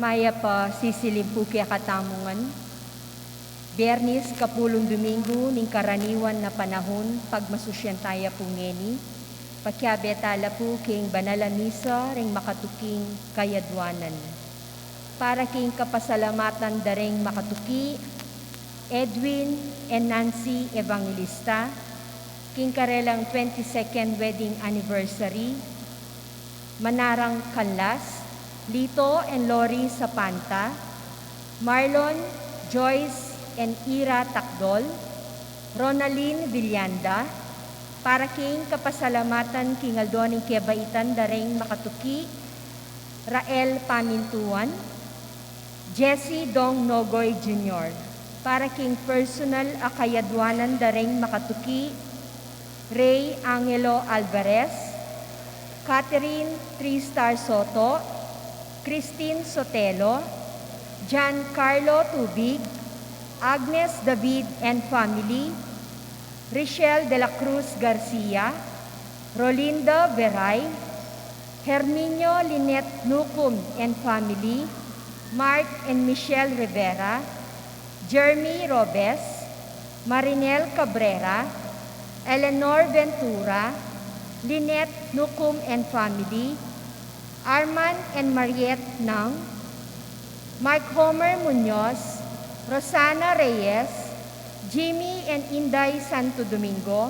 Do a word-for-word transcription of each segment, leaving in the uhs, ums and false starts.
Mayap a sisilim pu kekatamu ngan. Biyernes, kapulung Domingo ning karaniwan a panahun, pagmasusyan taya pu ngeni, pakiabe tala pu king banal a misa ring makatuking kayadwanan. Para king kapasalamatan da ring makatuki, Edwin and Nancy Evangelista, king karelang twenty-second wedding anniversary, Manarang Canlas, Lito and Lori Sapanta, Marlon, Joyce and Ira Tacdol, Ronaldin Villanda, para king kapasalamatan king aldo ning kebaitan da ring makatuki, Rael Pamintuan, Jesse Dong Nogoy Junior, para king personal a kayadwanan da ring makatuki, Ray Angelo Alvarez, Catherine Three Star Soto, Christine Sotelo, Giancarlo Tubig, Agnes David and family, Richelle de la Cruz Garcia, Rolinda Veray, Herminio Lynette Nucum and family, Mark and Michelle Rivera, Jeremy Robes, Marinel Cabrera, Eleanor Ventura, Lynette Nucum and family, Arman and Mariette Nang, Mark Homer Muñoz, Rosana Reyes, Jimmy and Inday Santo Domingo,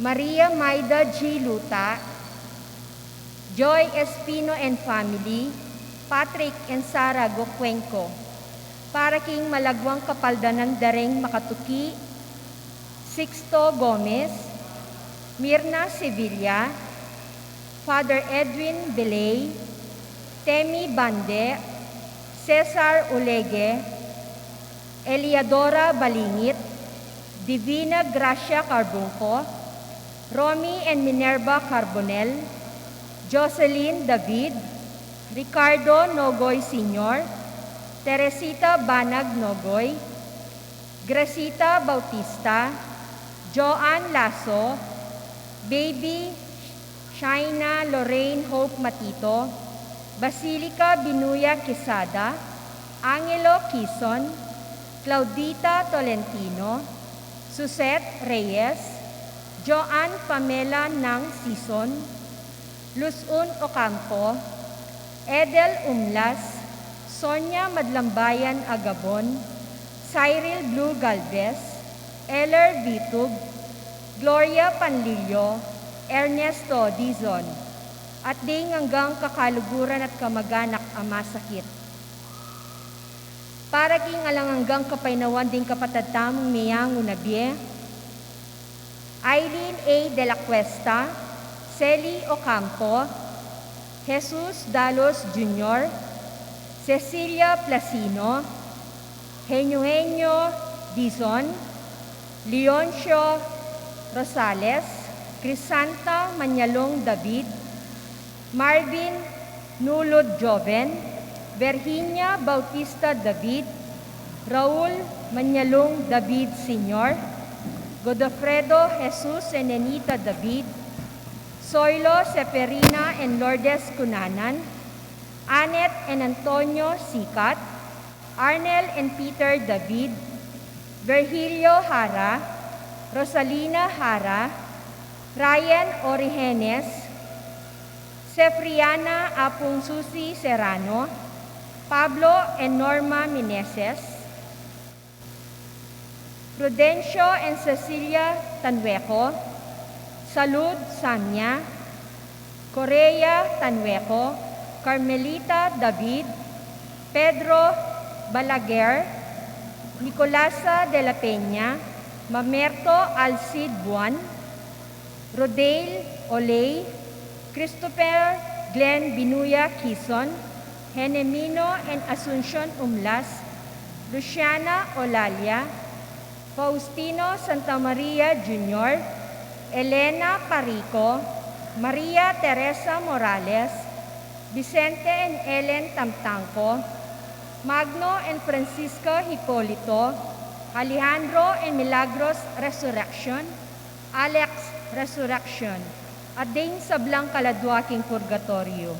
Maria Maida G. Luta, Joy Espino and family, Patrick and Sara Gocuenco, para king malagwang kapaldanan da ring makatuki, Sixto Gomez, Mirna Sevilla, Father Edwin Belay, Temi Bande, Cesar Ulegue, Eliadora Balingit, Divina Gracia Carbunco, Romy and Minerva Carbonell, Jocelyn David, Ricardo Nogoy Senior, Teresita Banag Nogoy, Gracita Bautista, Joan Lasso, Baby Shaina Lorraine Hope Matito, Basilica Binuya Quesada, Angelo Quizon, Claudita Tolentino, Suzette Reyes, Joan Pamela Nang Sison, Luzon Ocampo, Edel Umlas, Sonia Madlambayan Agabon, Cyril Blue Galvez, Eller Vitug, Gloria Panlilio, Ernesto Dizon, at ding anggang kakaluguran at kamaganak a masakit. Para king alang anggang kapaynawan ding kapatad tamung meyangu na bie, Aileen A. de la Cuesta, Celi Ocampo, Jesus Dalos Junior, Cecilia Placino, Eugenio Dizon, Leoncio Rosales, Crisanta Mañalong David, Marvin Nulud Joven, Virginia Bautista David, Raul Mañalong David Senior, Godofredo Jesus and Nenita David, Soilo Seferina and Lourdes Cunanan, Annette and Antonio Sicat, Arnel and Peter David, Virgilio Jara, Rosalina Jara, Ryan Origenes, Sefriana Apung Susi Serrano, Pablo and Norma Meneses, Prudencio and Cecilia Tanhueco, Salud Samia, Correa Tanhueco, Carmelita David, Pedro Balaguer, Nicolasa de la Peña, Mamerto Alcid Buan, Rodale Oley, Christopher Glenn Binuya Quizon, Henemino and Asuncion Umlas, Luciana Olalia, Faustino Santamaria Junior, Elena Parico, Maria Teresa Morales, Vicente and Ellen Tamtangco, Magno and Francisca Hipolito, Alejandro and Milagros Resurrection, Alex Resurrection, at ding sablang kaladua king purgatorio.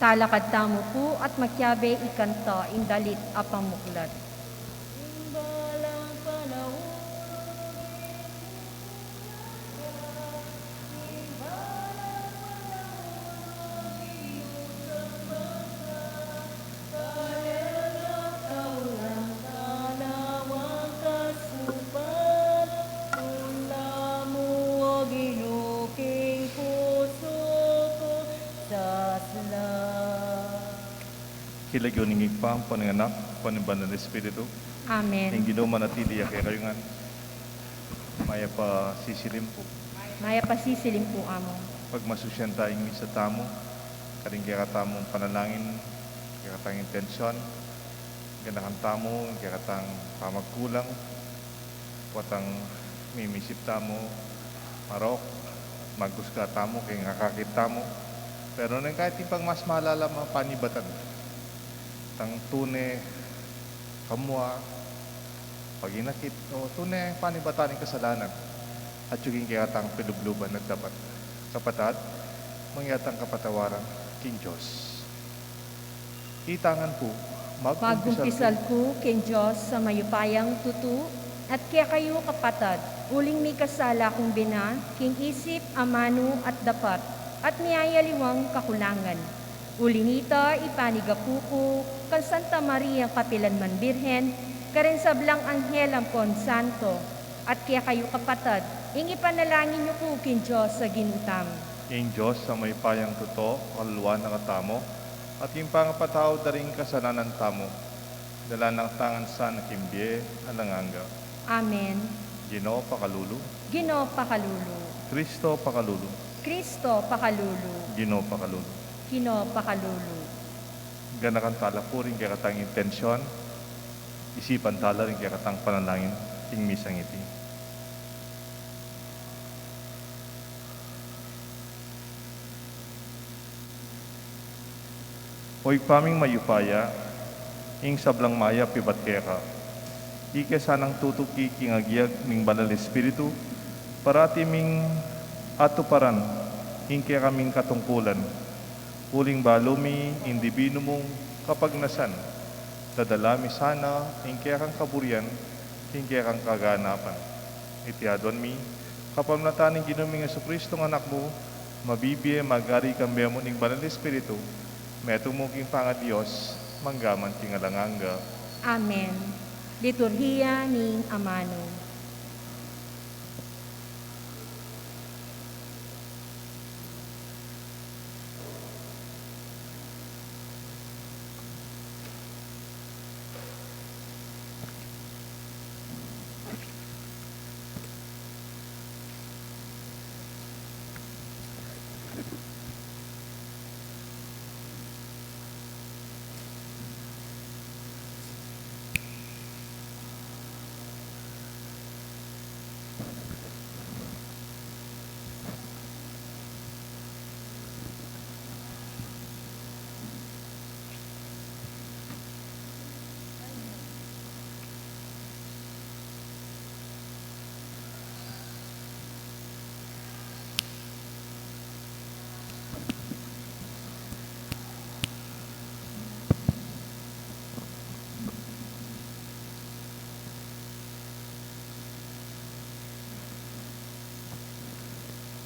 Talakad tamu pu at makiabe ikanta ing dalit a pamuklat. King lagyu ning Ibpa, ampo ning Anak, ampo ning Banal Espiritu. Amen. Ing Ginu manatili ya kekayu ngan. Mayap a sisilim pu. Mayap a sisilim pu, Among. Pagmasusyan ta ing misa tamu karing kekatamung panalangin, kekatang intensyon, ganakan tamu ing kekatang pamagkulang, potang mimisip tamu, marok, magusga tamu king akakit tamu. Pero nung kaybat ing pagmamalala, mapanibatan tang tune kamua, paginakit, o tune panibatan ning kasalanan. At king kekatang pilubluban at dapat, kapatad, mangyatang kapatawaran king Dios. Itangan pu, magkumpisal pu king Dios a mayupayang tutu, at kekayu kapatad, uling mikasala kung bina, king isip, amanu, at dapat, at miyayaliwang kakulangan. Uli nita, ipanigapu ku kang Santa Maria kapilan man Birhen, karing sablang anghel ampon santo, at kekayu kapatad, ing ipanalangin yu ku king Dios a Ginu tamu. Ing Dios a mayupayang tutu, kaluluan na katamu, at king pangapatawad da ring kasalanan tamu, dala na katamu ngan sana king bie alang angga. Amen. Ginu pakalulu. Ginu pakalulu. Kristo pakalulu. Kristo pakalulu. Ginu pakalulu. Ginu pakalulu. Ganakan tala pu ring kekatang intensyon, isipan tala ring kekatang panalangin king misang iti. O Ibpa ming mayupaya, ing sablang mayap ibat keka, ike sanang tutuki king agyag ning Banal Espiritu, parati ming atuparan ing kekaming katungkulan, uling balu mi ing dibinu mung kapagnasan, dadala mi sana ing kekang kaburian king kekang kaganapan. Iti aduan mi, kapamilatan ning Ginu ming Jesucristo a Anak mu, mabibie, mag-ari kambe mu ning Banal Espiritu, metung mu king pangaDios, mangga man king alang angga. Amen. Liturhiya ning Amanu.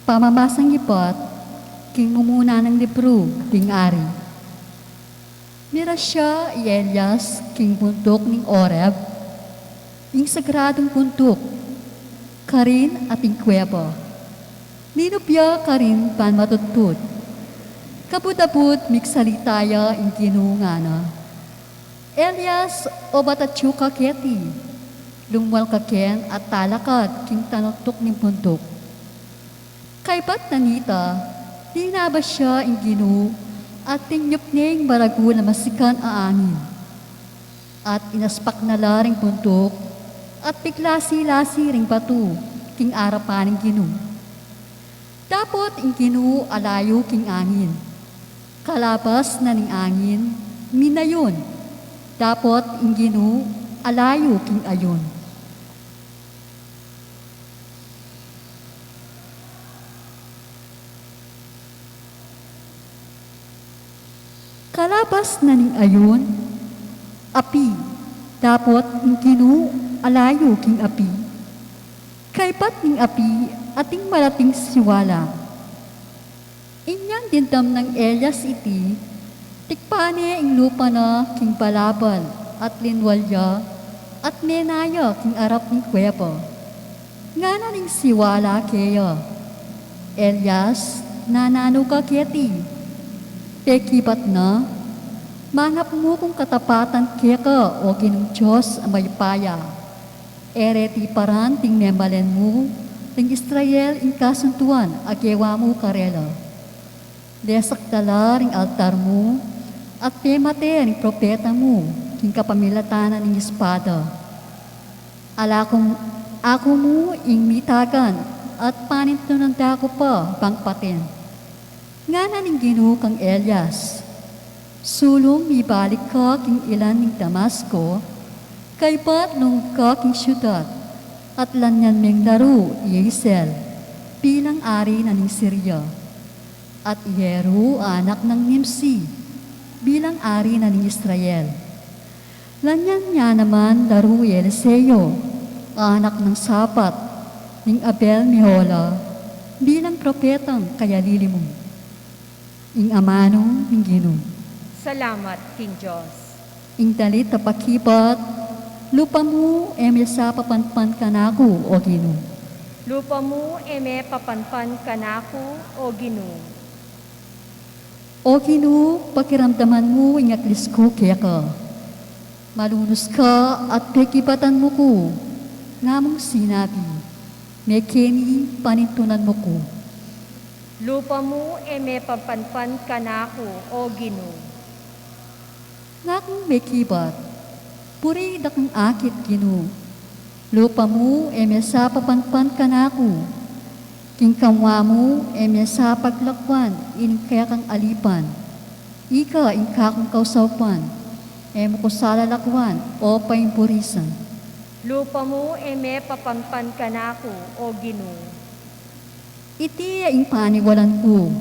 Pamamasang ibat king mumuna nang libru ding Ari. Mirasya i Elias king bunduk ning Horeb, ing sagradung bunduk, karin ating kuweba. Linub ya karin ban matudtud. Kabud-abud migsalita ya ing Ginu ngana, "Elias, obat atyu ka keti, lumwal ka ken at talakad king tanuktuk ning bunduk." Kaybat na nita, linabas ya ing Ginu at tinyup ne ing maragul a masikan a angin. At inaspak na la ring bunduk, at piglasi-lasi ring batu king arapan ning Ginu. Dapot ing Ginu alayu king angin. Kalabas na ning angin, minayun. Dapot ing Ginu alayu king ayun. Talabas na ning ayun, api, dapot ing Ginu alayu king api. Kaybat ning api ating malating siwala. Inyang dimdam nang Elias iti, tikpan ne ing lupa na king balabal at linwal ya at mena ya king arap ning kuweba. Ngana ning siwala keya, "Elias, nananu ka keti?" Pekibat na, "Mangap mu kung katapatan keka, o Ginung Dios a mayupaya. E reti paran ding memalen mu ring Israel ing kasunduan a gewa mu karela. Desakdal la ring altar mu at pemate ring propeta mu king kapamilatan na ning espada. Ala ku, aku mu ing mitagan at panintunan da ku pa bang paten." Ngana ning Ginu kang Elias, "Sulung mibalik ka king ilan ning Damasco, kaybat lungub ka king siudad, at lanyan meng laru i Hazael bilang ari na ning Siria, at i Jehu a anak nang Nimsi bilang ari na ning Israel. Lanyan ya naman laru i Eliseo a anak nang Safat ning Abel-Mehola bilang propetang kayalili mu." Ing amanu ning Ginu. Salamat king Dios. Ing dalit a pakibat, "Lupa mu e me sa papanpan kanaku, o Ginu." Lupa mu e me papanpan kanaku, o Ginu. O Ginu, pakiramdaman mu ing aklis ku keka. Malunus ka at pekibatan mu ku. Nga mung sinabi, "Mekeni panintunan mu ku." Lupa mu e me papanpan kanaku, o Ginu. Nga kung mekibat, buri da kang akit, Ginu. Lupa mu e me sa papanpan kanaku. King kamua mu e me sa paglakwan ining kekang alipan. Ika ing kakung kausaupan, e mu ku sa lalakwan o paimburisan. Lupa mu e me papanpan kanaku, o Ginu. Iti ya ing paniwalan ku.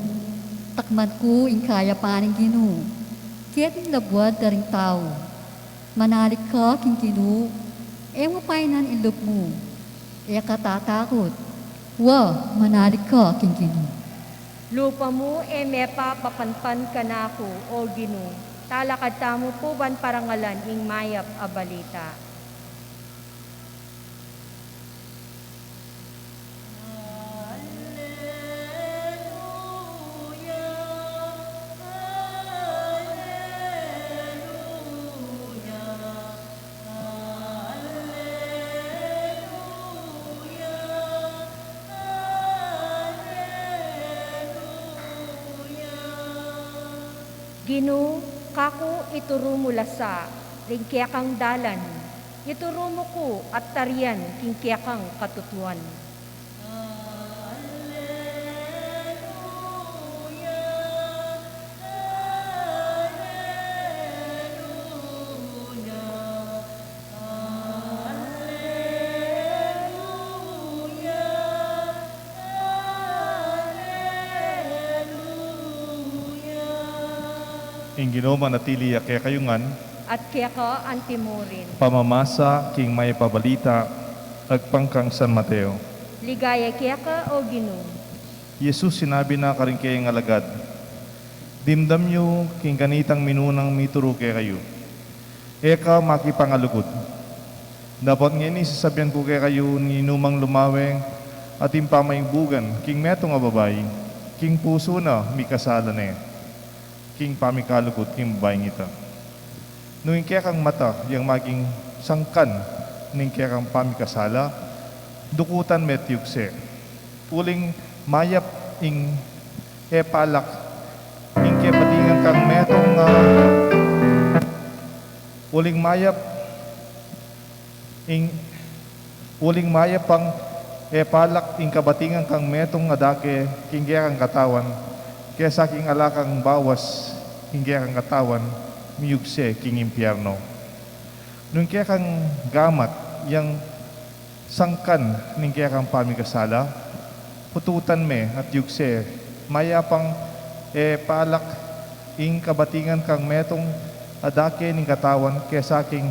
Takman ku ing kayapan ning Ginu keti king labuad da ring tau. Manalig ka king Ginu, e mu painan ing lub mu. E ka tatakut. Wa, manalig ka king Ginu. Lupa mu e me papanpan kanaku, o Ginu. Talakad tamu pu ban parangalan ing mayap a balita. Ginu, kaku ituru mu la sa ring kekang dalan, ituru mu ku at tarian king kekang katutuan. Ing Ginu manatili ya kekayu ngan. At keka antimurin. Pamamasa king mayap a balita agpang kang San Mateo. Ligaya keka, o Ginu. Jesus sinabi na karing kayang alagad, "Dimdam yu king kanitang minunang mituru kekayu. E ka makipangalugud. Dapot ngeni sasabian ku kekayu, ninumang lumawe ating pamaimbugan king metung a babai, king pusu na mikasala ne king pamikalugud king babaing ita. Nung ing kekang mata yang maging sangkan ning kekang pamikasala, dukutan me at yugse. Uling mayap ing e palak ing kebatingan kang metung, ah, uling mayap ing, uling mayap pang e palak ing kabatingan kang metung a dake king kekang katawan, kesa king ala kang bawas king kekang katawan, miyugse king impierno. Nung ing kekang gamat yang sangkan ning kekang pamikasala, pututan me at yugse, mayap pang e palak ing kabatingan kang metung a dake ning katawan kesa king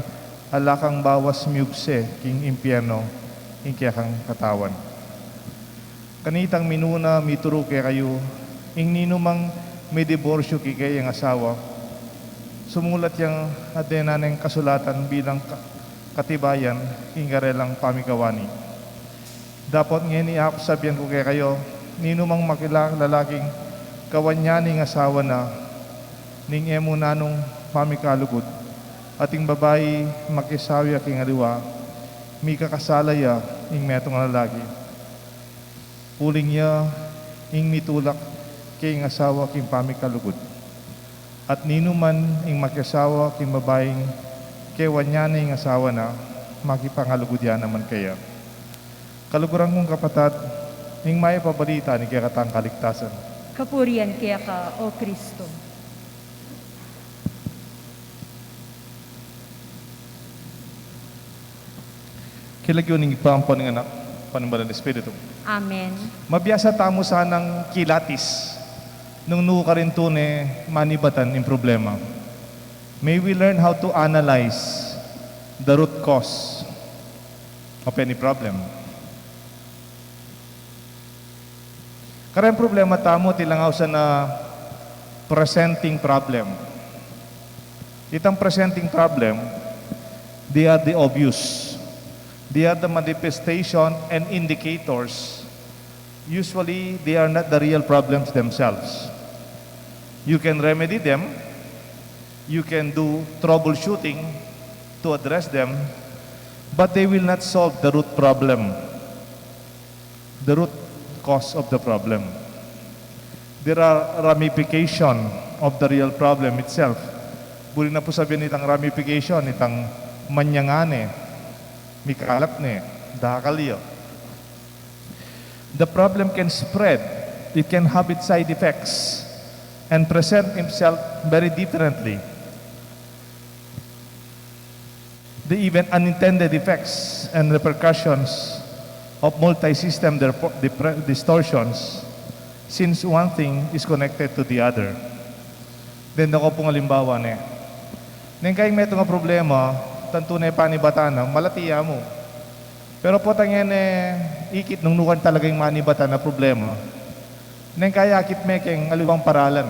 ala kang bawas miubse king impierno ing kekang katawan. Kanitang minuna mituru kekayu, ing ninumang midiborsyu kekayang asawa, sumulat yang adenan neng kasulatan bilang ka-, katibayan ing karelang pamikawani. Dapot ngeni, aku, sabian ku kekayu, ninumang makila-, lalaking kawan ya ning asawa na, ning e mu nanung pamikalugud, at ing babai makisawi ya king aliwa, mikakasala ya ing metung a lalaki. Uling ya ing mitulak king asawa king pamikalugud. At ninuman ing makiasawa king babaing kewan ya na ing asawa na, makipangalugud ya naman keya. Kaluguran kung kapatad, ing mayap a balita ning kekatang kaligtasan. Kapurian keka, O Kristo. King lagyu ning Ibpa, ampo ning Anak, ampo ning Banal a Espiritu. Amen. Mabiasa tamu sanang kilatis nung nu karin tune manibatan ing problema. May we learn how to analyze the root cause of any problem. Kareng problema tamu, atin lang ausan a presenting problem. Itang presenting problem, they are the obvious. They are the manifestation and indicators. Usually, they are not the real problems themselves. You can remedy them, you can do troubleshooting to address them, but they will not solve the root problem, the root cause of the problem. There are ramification of the real problem itself. Buri na pu sabian itang ramification, itang manyangane, mikalat ne, dakal ya. The problem can spread, it can have its side effects, and present himself very differently. The even unintended effects and repercussions of multi-system derpo-, depre-, distortions, since one thing is connected to the other. Then, dako pung alimbawa ne. Neng kayang metung a problema, tantu ne panibatan na, malati ya mu. Pero potang yan e, ikit nung nukan talaga ing manibatan a problema. Neng kaya akit me keng aliwang paralan.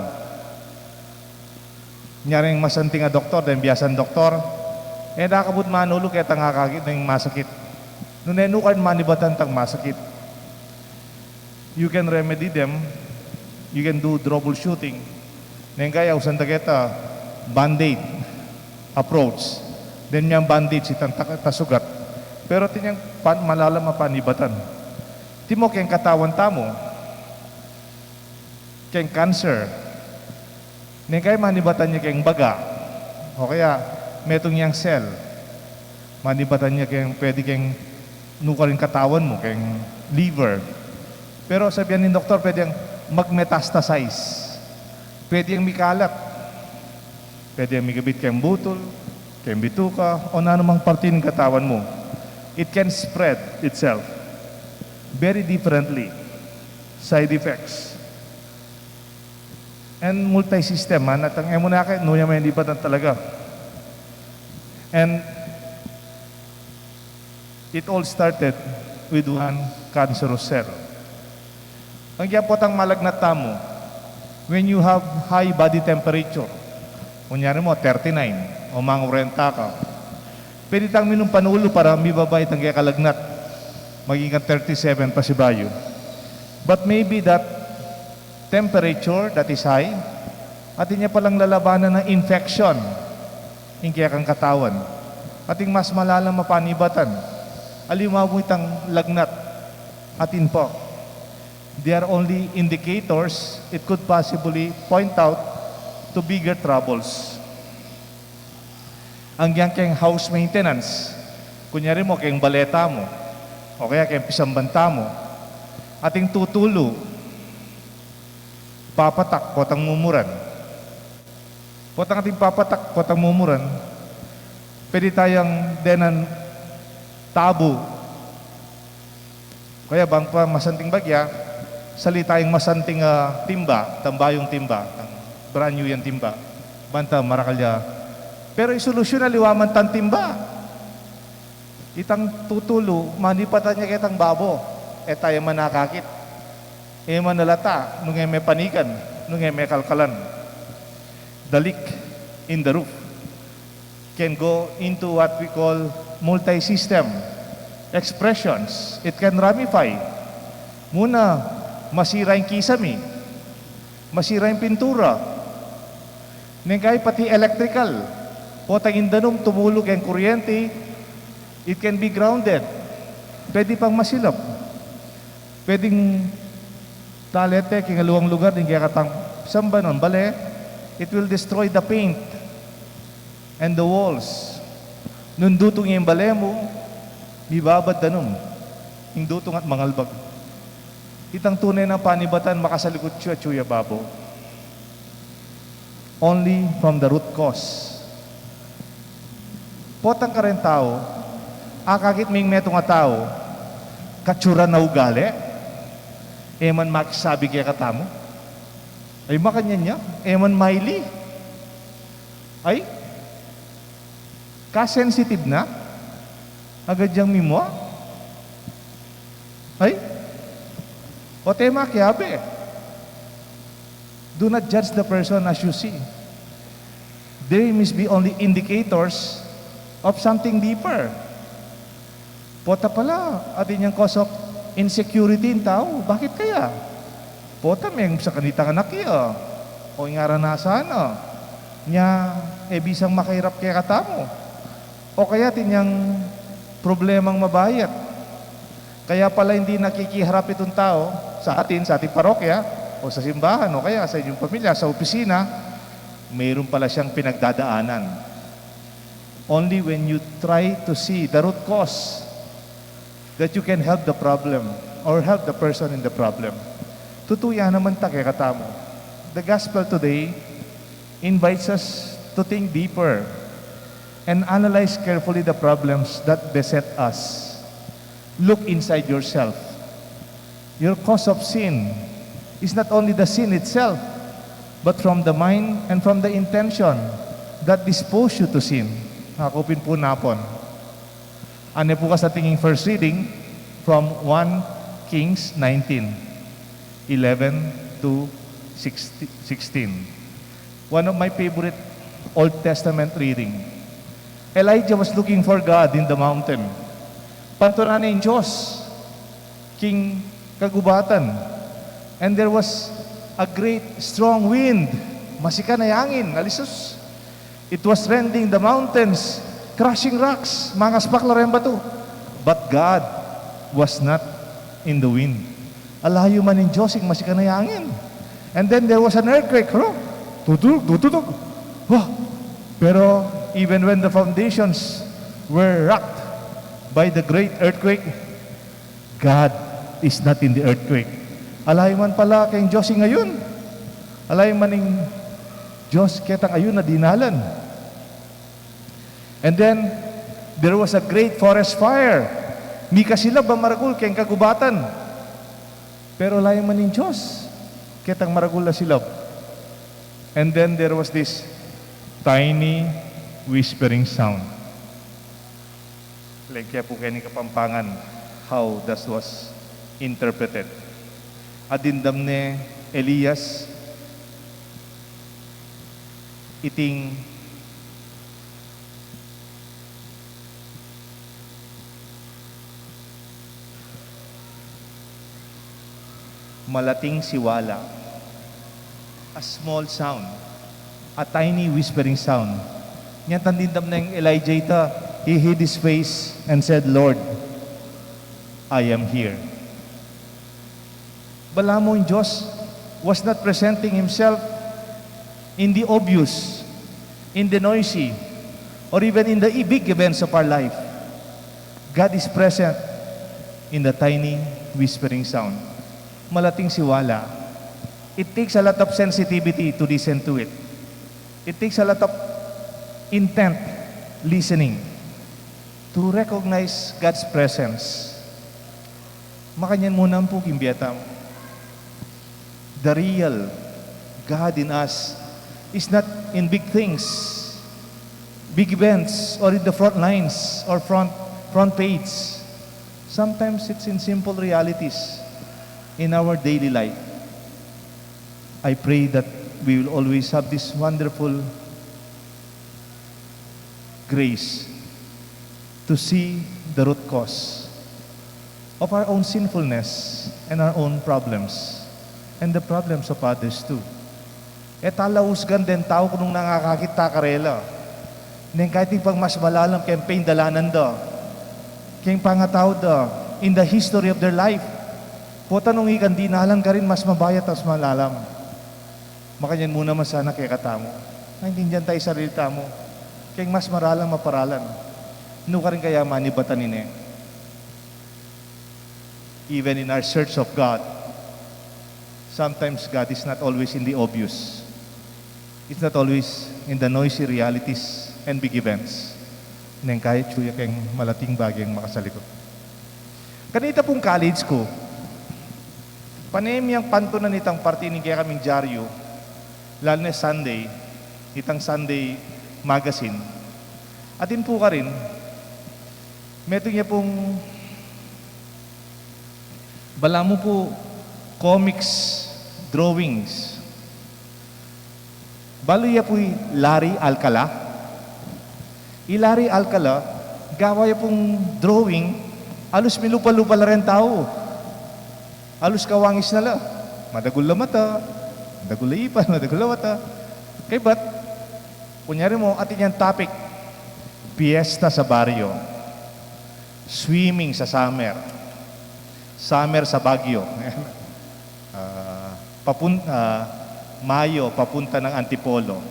Nyaring masanting a doktor, deng biasan doktor, e, dakabut manulu keta nga kakit neng masakit. Nune nukan manibatan tang masakit. You can remedy them, you can do troubleshooting. Neng kaya usan da keta band-aid approach. Then yang bandage itang ta-, tasugat. Pero atin yang pan-, malalam a panibatan. Timo keng katawan tamu, keng cancer. Neng kaya manibatan ya keng baga. O kaya, metung yang cell. Manibatan ya keng, pwede keng nukarin katawan mu, keng liver. Pero sabian ning doktor, pwede yang mag-metastasize. Pwede yang mikalat. Pwede yang mikabit keng butul, keng bituka, o nanumang parte ning katawan mu. It can spread itself very differently. Side effects. And multi-system, ha? Natang e mu na ke, nu ya manibatan talaga. And it all started with one cancerous cell. Ang kaya potang malagnat tamu, when you have high body temperature, kunyari mu, thirty-nine, o mangurenta ka, pwede tang minum panulu para mibaba itang kekalagnat, maging kang thirty-seven pasibayu. But maybe that temperature that is high, atin ya palang lalabanan na infection ing kekang katawan. Atin mas malalam a panibatan. Aliwa mu itang lagnat. Atin pa. They are only indicators. It could possibly point out to bigger troubles. Ang yang keng house maintenance, kunyari mu, keng bale tamu, o kaya keng pisamban tamu, atin tutulu, papatak, potang mumuran. Potang atin papatak, potang mumuran, pwede tayang denan tabu. Kaya bang pa masanting bagya, sali tayang masanting, ah, timba, tambayung timba, tang Brand new yang timba. Banta marakal ya. Pero ing solusyun, aliwa man tang timba. Itang tutulu, manipatan ya ketang babo. E taya man akakit. E man alata, nung e me panikan, nung e me kalkalan. The leak in the roof can go into what we call multi-system expressions. It can ramify. Muna, masira ing kisame, masira ing pintura, neng kai pati electrical. Potang ing danum tumulu keng kuryente, it can be grounded. Pwede pang masilap. Pwedeng talete keng aliwang lugar, ding kekatang samban o bale, it will destroy the paint and the walls. Nung dutung ya ing bale mu, mibabad danum ing dutung at mangalbag. Itang tune nang panibatan, makasalikut ya, atyu ya babo. Only from the root cause. Potang kareng tau, akakit ming metung a tau, katsuran a ugali, e man makisabi kekatamu. Ay, makanyan ya, e man maili. Ay, kasensitive na, agad yang mimua. Ay, o tema kiabe. Do not judge the person as you see. There must be only indicators of something deeper. Pota pala, atin yang cause of insecurity ing tau. Bakit kaya? Pota, meng sa kanitang anak ya, o ing aranasan na nya, e bisang makairap kekatamu. O kaya atin yang problemang mabayat. Kaya pala hindi nakikiharap itong tao sa atin, sa ating parokya, o sa simbahan, o kaya sa inyong pamilya, sa opisina, mayroon pala siyang pinagdadaanan. Only when you try to see the root cause that you can help the problem or help the person in the problem. Tutu ya naman ta kekatamu. The gospel today invites us to think deeper and analyze carefully the problems that beset us. Look inside yourself. Your cause of sin is not only the sin itself, but from the mind and from the intention that dispose you to sin. Ako pin po napon. Ane po kasating ing first reading from one Kings nineteen, eleven to sixteen. One of my favorite Old Testament reading. Elijah was looking for God in the mountain. Panturan na ing Diyos king kagubatan. And there was a great strong wind. Masikan a angin, alisus. It was rending the mountains, crushing rocks, mangaspak la reng batu. But God was not in the wind. Alayu man ing Diyos king masikan a angin. And then there was an earthquake. Hala, tututug, tututug. Wah! Pero even when the foundations were rocked by the great earthquake, God is not in the earthquake. Alayu man pala keng Diyos ing ayun. Alayu man ing Diyos ketang ayun a dinalan. And then, there was a great forest fire. Mikasilab a maragul keng kagubatan. Pero alayu man ing Diyos ketang maragul a silab. And then there was this tiny whispering sound. Lengke pu keni Kapampangan, how that was interpreted. Adimdam ne Elias iting malating siwala. A small sound, a tiny whispering sound. Nyatang dimdam neng Elijah ita, he hid his face and said, "Lord, I am here." Balamu ing Diyos was not presenting himself in the obvious, in the noisy, or even in the big events of our life. God is present in the tiny whispering sound. Malating siwala. It takes a lot of sensitivity to listen to it. It takes a lot of intent listening to recognize God's presence. Makanyan mu naman pu king bie tamu. The real God in us It's not in big things, big events, or in the front lines or front, front page. Sometimes it's in simple realities in our daily life. I pray that we will always have this wonderful grace to see the root cause of our own sinfulness and our own problems and the problems of others too. E tala usgan deng tau nung nung akakit ta karela. Neng kaya ing pang mas malalam keng pindalanan da, keng pangatau da, in the history of their life. Pota nung ikang dinalan karin mas mabayat, mas malalam. Makanyan mu naman sana kekatamu. Maintindihan ta ing sarili tamu. Keng mas maralan, maparalan. Nu karin kaya manibatan ini? Even in our search of God, sometimes God is not always in the obvious. It's not always in the noisy realities and big events. Neng kaya atyu ya keng malating bagyang makasalikut. Kanita pung college ku, pane miyang pantunan itang parti ning kekaming dyaryu, lalu ne Sunday, itang Sunday magazine. Atin pu karin, metung ya pung balamu pu comics, drawings. Balu ya pu i Larry Alcala. I Larry Alcala, gawa ya pung drawing, alus milupa-lupa la reng tau. Alus kawangis na la. Madagul la mata, madagul la ipan, madagul la mata. Kaybat, kunyari mu, atin yang topic, piyesta sa baryo, swimming sa summer, summer sa Baguio. Ah, papun-, ah, Mayo, papunta ng Antipolo.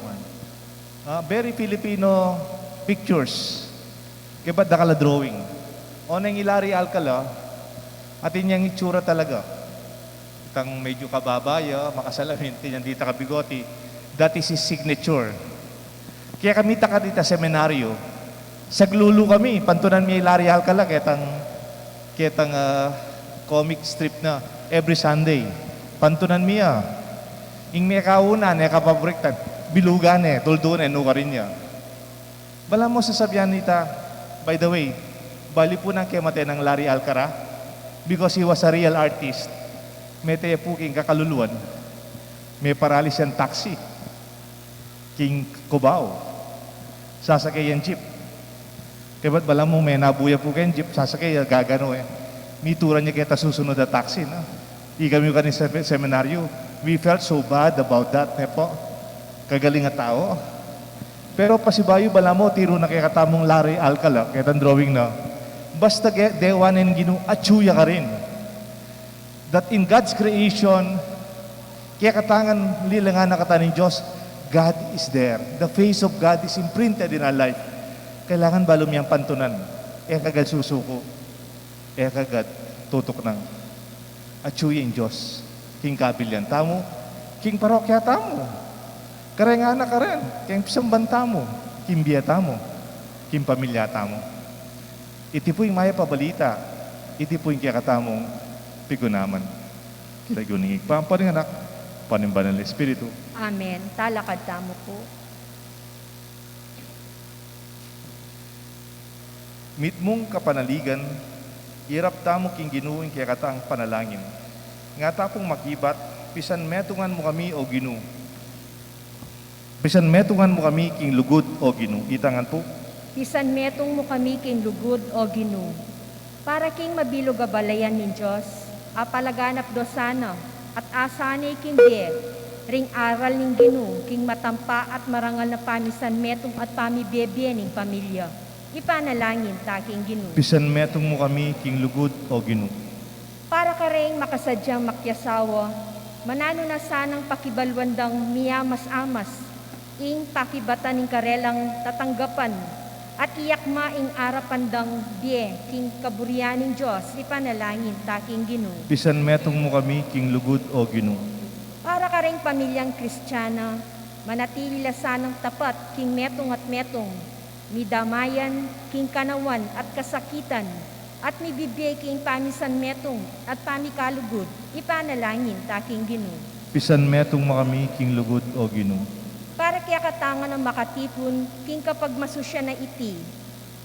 Ah, very Filipino pictures. Kaybat dakal a drawing. O neng i Larry Alcala, atin yang itsura talaga. Itang medyo kababa ya, makasalamin, atin yang ditak a bigoti. That is his signature. Kaya kami taka dita seminaryo, saglulu kami, pantunan mi i Larry Alcala, ketang, ketang, ah, comic strip na every Sunday. Pantunan mi ya. Ing mekauna, ne kapaboriktan, bilugan ne, tuldun ne, nu karin ya. Balamu sasabian nita, by the way, bali pu nang kemate nang Larry Alcala, because he was a real artist. Mete ya pu king kakaluluan, meparalis yang taxi king Cubao. Sasake yang jeep. Kaybat balamu menabu ya pu keng jeep, sasake ya gaganu e. Mituran ya keta susunud a taxi, no? Ikami karin sa seminaryo, we felt so bad about that, ne pu. Kagaling a tau. Pero pasibayu balamu, tiru na kekatamung Larry Alcala, ketang drawing na. Basta ge-, dewa ne ning Ginu, atyu ya karin. That in God's creation, kekatang lilangan na kata ning Dios, God is there. The face of God is imprinted in our life. Kailangan balu miyang pantunan. E kagad susuku. E kagad tutuknang. Atyu ya ing Dios king kabilian tamu, king parokya tamu, kareng anak, kareng, keng pisamban tamu, king bie tamu, king pamilya tamu. Iti pu ing mayap a balita, iti pu ing kekatamung pigunaman. King lagyu ning Ibpa, ampo ning Anak, ampo ning Banal a Espiritu. Amen. Talakad tamu pu. Mitmung kapanaligan, irap tamu king Ginu ing kekatang panalangin. Nga ta pung makibat, pisanmetungan mu kami, O Ginu. Pisanmetungan mu kami king lugud, O Ginu. Ita ngan pu. Pisanmetung mu kami king lugud, O Ginu. Para king mabilug a balayan ning Dios, apalaganap do sana, at asane king bie, ring aral ning Ginu, king matampa at marangal na pamisanmetung at pamibie-bie ning pamilya. Ipanalangin ta king Ginu. Pisanmetung mu kami king lugud, O Ginu. Para kareng makasadyang makiasawa, mananu na sanang pakibaluan dang miyamas-amas, ing pakibatan ning karelang tatanggapan, at iyakma ing arapan dang bie king kaburian ning Dios, ipanalangin ta king Ginu. Pisanmetung mu kami king lugud, O Ginu. Para kareng pamilyang Kristiana, manatili la sanang tapat king metung at metung, midamayan king kanawan at kasakitan, at mibibie king pamisanmetung at pamikalugud, ipanalangin ta king Ginu. Pisanmetung mu kami king lugud, O Ginu. Para Kaya katangan ang makatipun king kapagmasusyan na iti.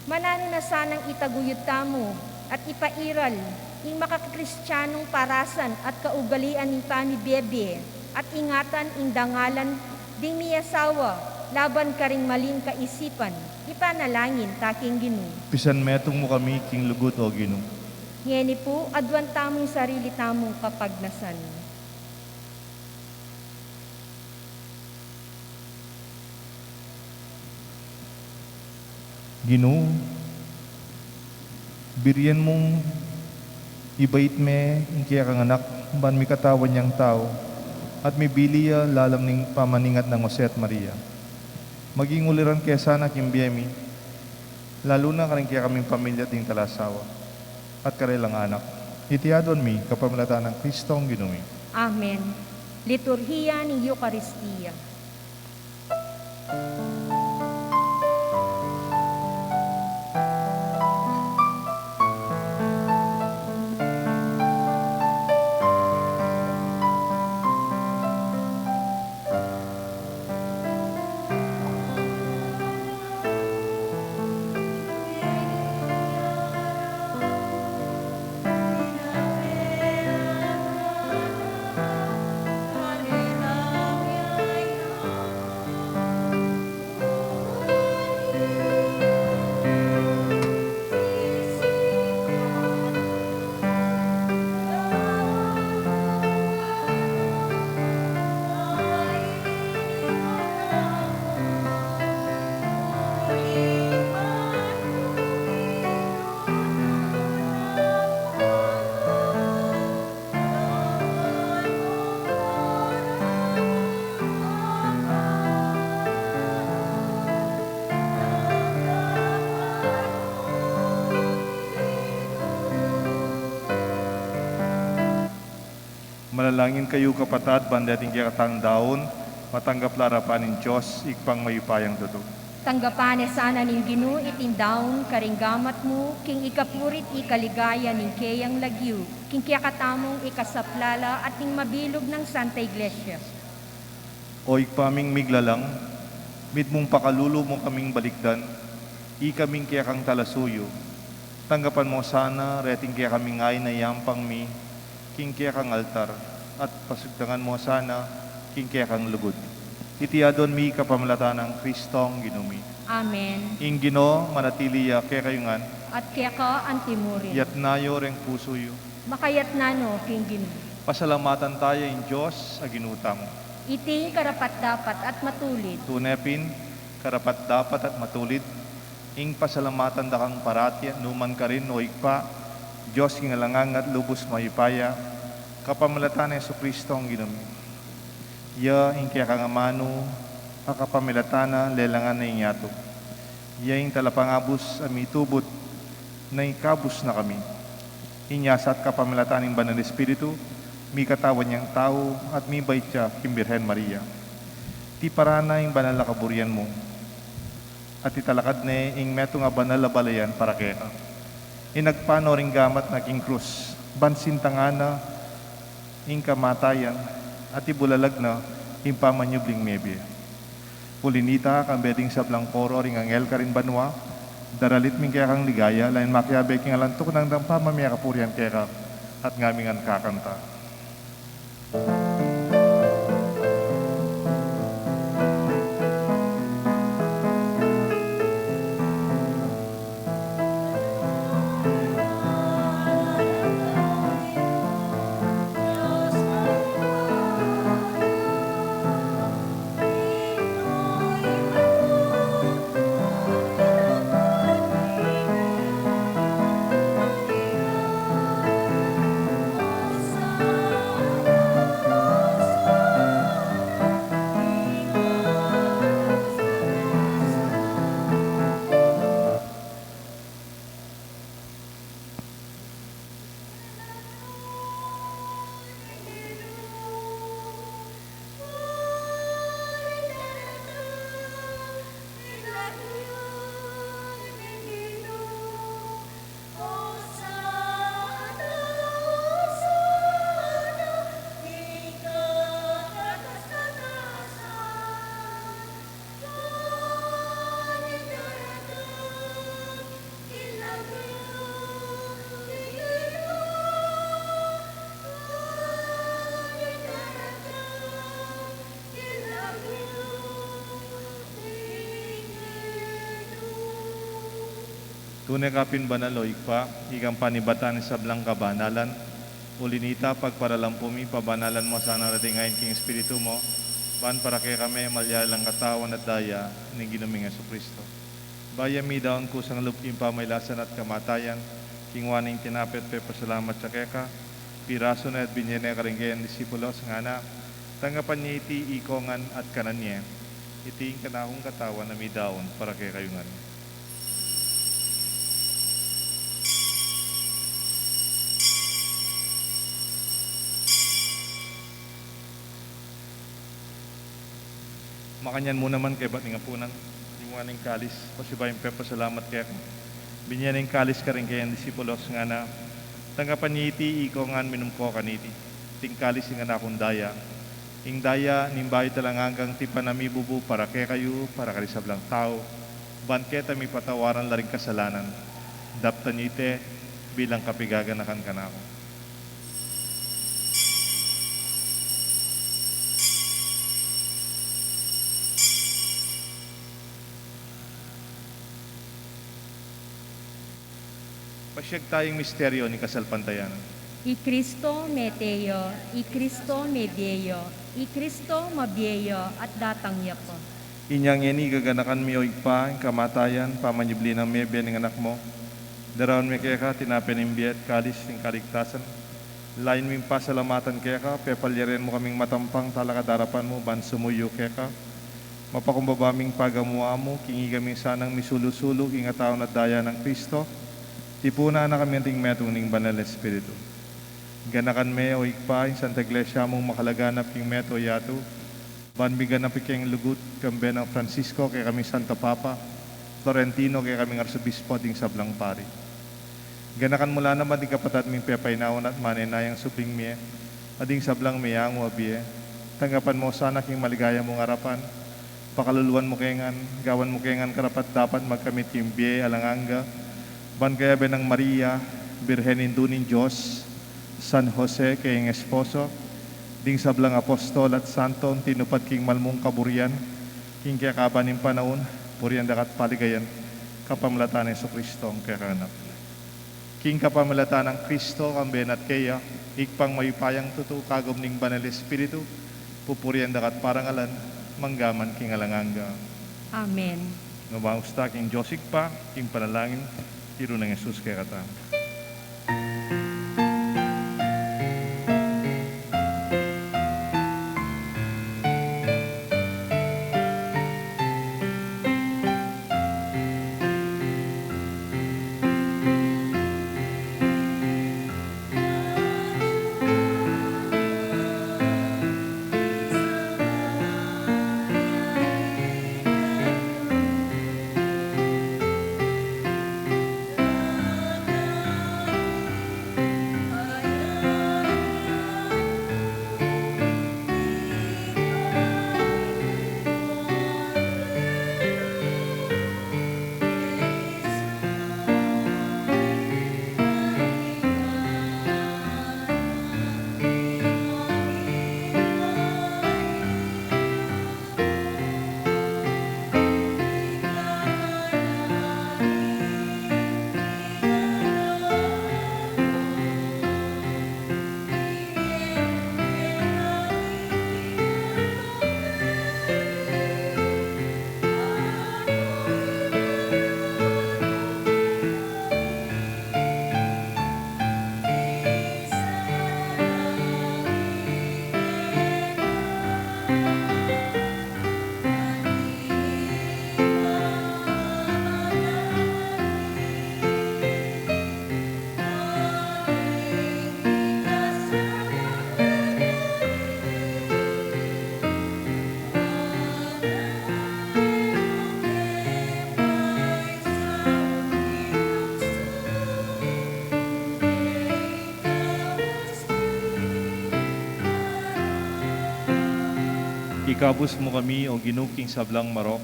Mananu na sanang itaguyud tamu at ipairal ing makakristianung parasan at kaugalian ning pamibie-bie at ingatan ing dangalan ding miasawa laban karing maling kaisipan. Ipanalangin ta king Ginu. Pisanmetung mu kami king lugud, O Ginu. Ngeni pu, aduan tamu ing sarili tamung kapagnasan. Ginu, birian mung ibait me ing kekang Anak ban mikatawan yang tau, at mibili ya lalam ning pamaningat nang Jose at Maria. Maging uliran ke sana king bie mi, lalu na karing kekaming pamilya at ding talasawa, at karelang anak. Iti aduan mi kapamilatan nang Kristong Ginu mi. Amen. Liturhiya ning Eukaristia. Manalangin kayu, kapatad, ban deting kekatang daun matanggap la arapan ning Dios, Ibpang mayupayang tutu. Tanggapan ne sana ning Ginu iting daun karing gamat mu, king ikapuri't ikaligaya ning keyang lagyu, king kekatamung ikasaplala at ning mabilug nang Santa Iglesia. O Ibpa ming miglalang, mitmung pakalulu mu kaming balikdan, ikaming kekang talasuyu. Tanggapan mu sana reting kekaming ain a iyampang mi king kekang altar, at pasugtangan mu sana king kekang lugud. Iti aduan mi kapamilatan nang Kristong Ginu mi. Amen. Ing Ginu manatili ya kekayu ngan. At keka antimurin. Yatna yu reng pusu yu. Makayatna no king Ginu. Pasalamatan taya ing Dios a Ginu tamu. Iti ing karapat-dapat at matulid. Tune pin, karapat-dapat at matulid ing pasalamatan da kang parati at nukarin man, O Ibpa, Dios king alang angga at lubus mayupaya, kapamilatan nang Jesucristo a Ginu mi. Iya ing kekang amanu a kapamilatan na lelangan na ing yatu. Iya ing talapangabus a mitubud na ikabus na kami. Inya sa at kapamilatan ning Banal Espiritu, mikatawan yang tau at mibait ya king Birhen Maria. Tiparan na ing banal a kaburian mu, at italakad ne ing metung a banal a balayan para keka. Inagpan no ring gamat na king krus, ban sintangan na ing kamatayan, at ibulalag na ing pamanyubling mebie. Uli nita, kambe ding sablang koro ring anghel karin banua, daralit mi ing kekang ligaya, lain makiabe king alang tuknang dang pamamie kapurian keka, at ngami ngan kakanta. Tune ka pin banal, o Ibpa, ikang panibatan ning sablang kabanalan. Uli na nita, pagparalampu mi, pabanalan mu sana reting ain king Espiritu mu, ban para kekami malyari lang katawan at daya ning Ginu ming Jesucristo. Bayu mi daun kusang lub king pamailasan at kamatayan, kinua ne ing tinape at pepasalamat ya keka, pirasu ne at binie ne karing kayang disipulos, ngana: Tanggapan ye iti ikong ngan at kanan ye. Iti ing kanakung katawan a midaun para kekayu ngan. Makanyan mu naman kaybat ning apunan, kinua ne ing kalis, pasibayu ing pepasalamat keka, binie ne ing kalis karing kayang disipulos, ngana: Tanggapan ye iti ikong ngan, minum ko kaniti. Iti ing kalis ning kanakung daya, ing daya ning bayu at alang anggang tipan a mibubu para kekayu, para karing sablang tau, ban keta mipatawaran la ring kasalanan. Daptan ye iti bilang kapaganakan kanaku. Pasiag taya ing misteryu ning kasalpantayanan. I Kristo mete ya, i Kristo mebie ya, i Kristo mabie ya at datang ya pa. Inya ngeni gaganakan mi, o Ibpa, ing kamatayan, pamanyubli nang mebie ning Anak mu. Daraun mi keka tinape ning bie at kalis ning kaligtasan. Layun ming pasalamatan keka, pepalyarian mu kaming matampang talakad king arapan mu ban sumuyu keka. Mapakumbaba ming pagamu-amu king ikaming sanang misulu-sulu king katawan at daya nang Kristo. Tipunan na kami anting metung ning Banal Espiritu. Ganakan me, o Ibpa, ing Santa Iglesia mung makalaganap king meto yatu, ban miganap ing kayang lugud, kambe nang Francisco, kekaming Santo Papa, Florentino, kekaming Arsobispo, at ding sablang pari. Ganakan mu la naman ding kapatad ming pepainawa na at manenayang subling mie, at ding sablang meangu a bie. Tanggapan mu sana king maligaya mung arapan, pakaluluan mu ke ngan, gawan mu ke ngan karapat-dapat magkamit king bie alang angga, ban kayabe nang Maria, Birhen Indu ning Dios, San Jose, kayang esposo, ding sablang apostol at santong tinupad king malmung kaburian, king kekaban ning panaun, purian da ka at paligayan, kapamilatan nang Jesucristo, ing kekang Anak. King kapamilatan nang Kristo, kambe na at keya, Ibpang mayupayang tutu, kagum ning Banal Espiritu, pupurian da ka at parangalan, mangga man king alang angga. Amen. Numaus ta king Dios Ibpa, king panalangin, tiru nang Jesus kekatamu. Ikabus mu kami, O Ginu, king sablang marok,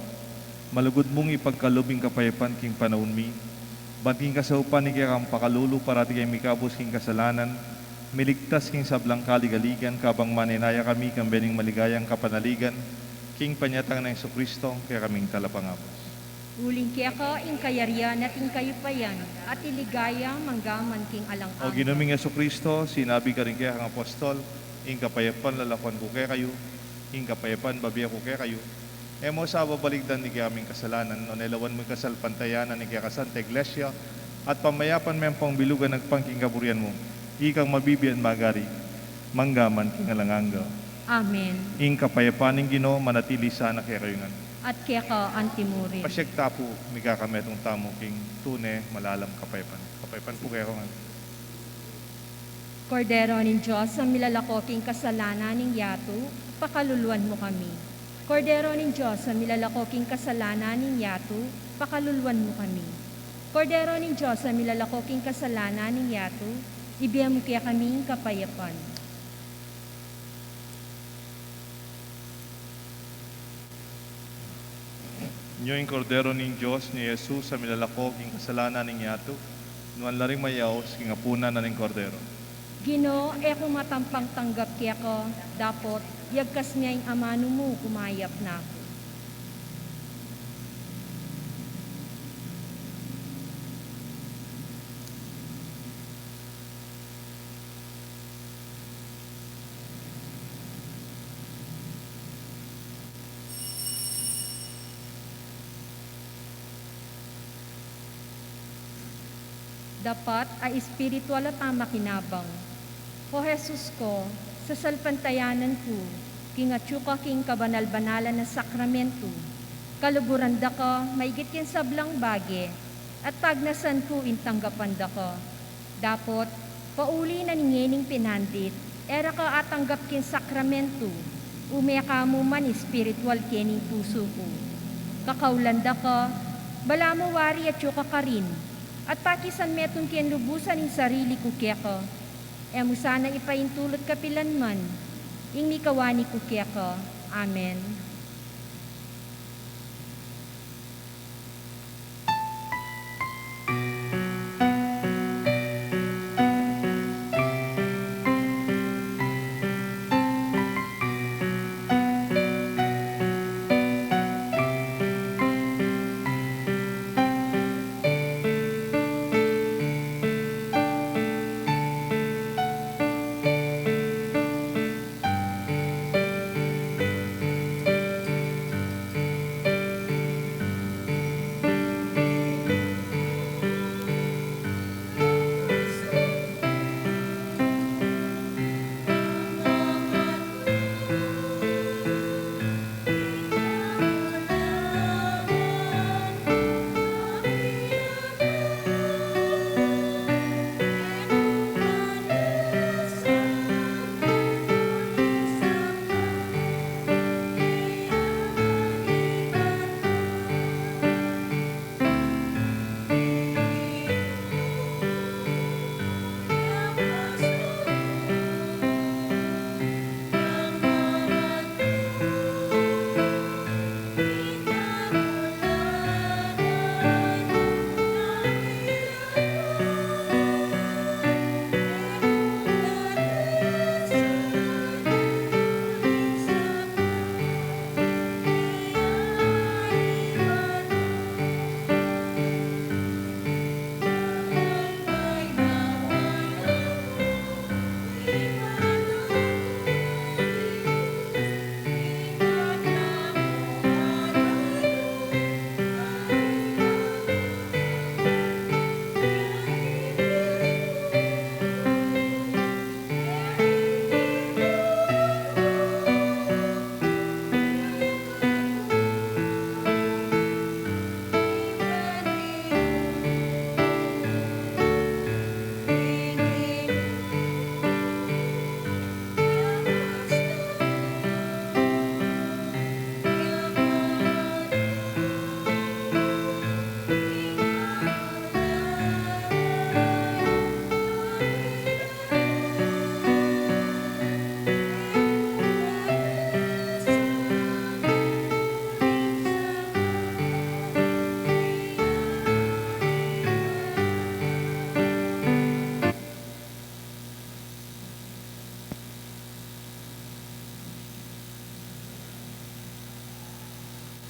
malugud mung ipagkalub ing kapayapan king panaun mi, ban king kasaupan ning kekang pakalulu parati kaming mikabus king kasalanan, miligtas king sablang kaligaligan, kabang manenaya kami kambe ning maligayang kapanaligan, king panyatang nang Jesucristo, kekaming Talapangabus. Uling keka ing kayarian at ing kayupayan, at ing ligaya mangga man king alang angga. O Ginu ming Jesucristo, sinabi karing kekang apostol, ing kapayapan lalakuan ku kekayu, ing kapayapan bibie ku kekayu. E mu sa babalikdan ding kekaming kasalanan, nune lawan mu ing kasalpantayanan ning kekang Santa Iglesia, at pamayapan me ampong bilugan agpang king kaburian mu, ikang mabibie at magari, mangga man king alang angga. Amen. Ing kapayapan ning Ginu manatili sana kekayu ngan. At keka antimurin. Pasiag ta pu, mikakametung tamu king tune malalam kapayapan. Kapayapan pu kekayu ngan. Kordero ning Dios, a milalako king kasalanan ning yatu, pakaluluan mu kami. Kordero ning Dios, a milalako king kasalanan ning yatu, pakaluluan mu kami. Kordero ning Dios, a milalako king kasalanan ning yatu, ibie mu kekami ing kapayapan. Nyo ing Kordero ning Dios, nyo i Jesus a milalako king kasalanan ning yatu, nuan la ring mayaus king apunan na ning Kordero. Ginu, e ku matampang tanggap keka, dapot yagkas me ing amanu mu, kumayap na ku. Dapat a espiritual a tama kinabang. O Jesus ko, sasalpantayanan ku king atyu ka king kabanal-banalan a sakramentu. Kaluguran da ka maigit king sablang bage, at tagnasan ku ing tanggapan da ka. Dapot, pauli na ning ngening pinandit, e ra ka atanggap king sakramentu, ume ka mu man espiritual kening pusu ku. Kakaulan da ka, balamu wari atyu ka karin, at pakisan metung king lubusan ing sarili ku keka. E mu sana ipaintulut kapilan man ing mikawani ku keka. Amen.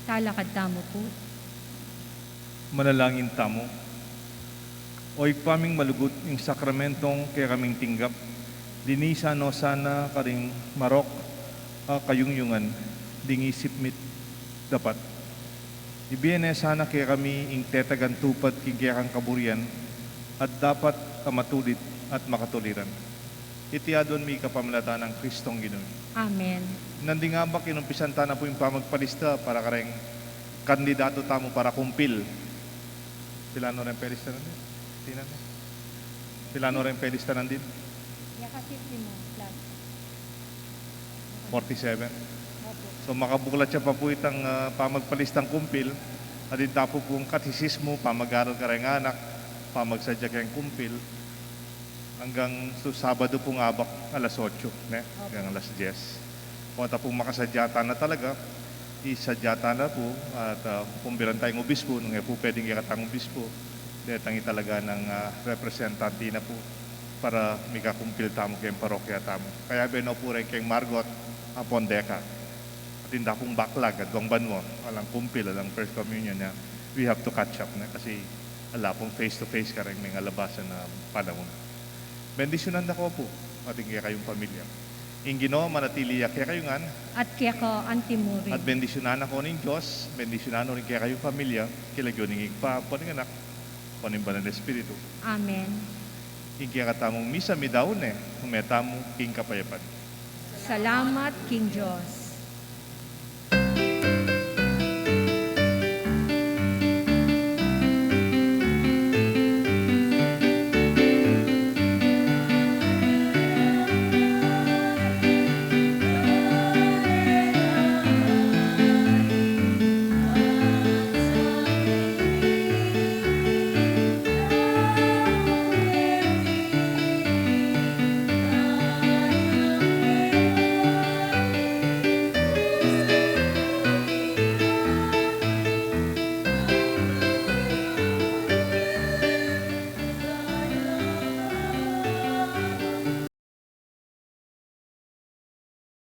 Talakad tamu pu. Manalangin tamu. O Ibpa ming malugud, ing sakramentong kekaming tinggap, linisan no sana karing marok a kayungyungan ding isip mi't dapat. Ibie ne sana kekami ing tetagan tupad king kekang kaburian at dapat a matulid at makatuliran. Iti aduan mi kapamilatan nang Kristong Ginu mi. Amen. Nanding abak, inumpisan ta na pu ing pamagpalista para kareng kandidatu tamu para kumpil. Pilan no reng pelista nandin? Tinan ne. Pilan no reng pelista nandin? Ya kasi fifty mo, plus. Forty-seven. Opo. So, makabuklat ya pa pu itang, ah, pamagpalistang kumpil. At ita pu pung katesismo, pamag-aral kareng anak, pamagsadya keng kumpil. Anggang su Sabado pung abak alas otso, ne? Opo. Anggang alas diyes. Kung ita pung makasadya ta na talaga, isadya ta na pu, at, ah, kumpilan tayung obispo, nung e pu pwedeng kekatang obispo, detang italaga nang, ah, representante na pu para mikakumpil tamu keng parokya tamu. Kaya beno pu reng keng Margot, Apondeka. At ita pung baklag, aduang banua, alang kumpil, alang First Communion, ya. We have to catch up, ne? Kasi ala pung face to face kareng mengalabasan a panaun. Bendisyunan da ko pu, at ing kekayung pamilya. Ing Ginu manatili ya kekayu ngan. At keka antimurin. At bendisyunan na ko ning Dios, bendisyunan no ring kekayung pamilya, king lagyu ning Ibpa, ampo ning Anak, ampo ning Banal a Espiritu. Amen. Ing kekatamung misa meyari ne, ume tamu king kapayapan. Salamat king Dios.